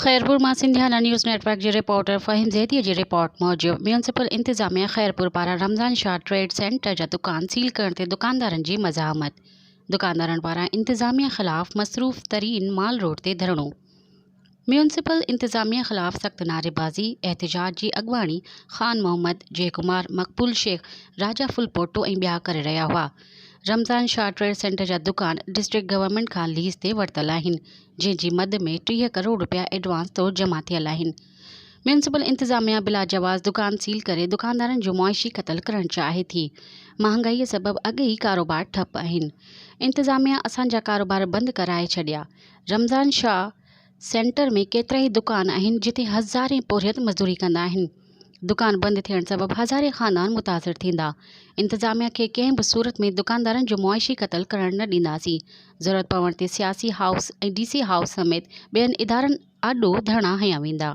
خيرپور مان Sindhiana news net work جي reporter Fahim Zaidi جي رپورٽ موجب ميونسپل انتظاميا خيرپور پاران رمضان شاهه ٽريڊ سينٽر جا دڪان سيل ڪرڻ تي دڪاندارن جي مزاحمت، دڪاندارن پاران انتظاميا خلاف مصروف ترين مال روڊ تي ڌرڻو، ميونسپل انتظاميا خلاف سخت نعريبازي، احتجاج جي اڳواڻي خان محمد، جئه ڪمار، مقبول شيخ، راجا ڦلپوٽو ۽ ٻيا ڪري رهيا هئا. رمضان شاهه ٽريڊ سينٽر جا دڪان ڊسٽرڪٽ گورنمينٽ کان ليز تي ورتل آهن. جنهن جي مد ۾ 30 ڪروڙ رپيا ايڊوانس طور جمع ٿيل آهن. ميونسپل انتظاميا بلاجواز دڪان سيل ڪري دڪاندارن جو معاشي قتل ڪرڻ چاهي ٿي. مهانگائي سبب اڳ ئي ڪاروبار ٺپ آهن. انتظاميا اسان جا ڪاروبار بند ڪرائي ڇڏيا. رمضان شاهه سينٽر ۾ ڪيترائي دڪان آهن جتي هزارين پورهيت مزدوري ڪندا آهن. دڪان بند ٿيڻ سبب هزارين خاندان متاثر ٿيندا. انتظاميا کي ڪنهن به صورت ۾ دڪاندارن جو معاشي قتل ڪرڻ نه ڏينداسين. ضرورت پوڻ تي سياسي هائوس ۽ ڊي سي هائوس سميت ٻين ادارن آڏو ڌرڻا هنيا ويندا.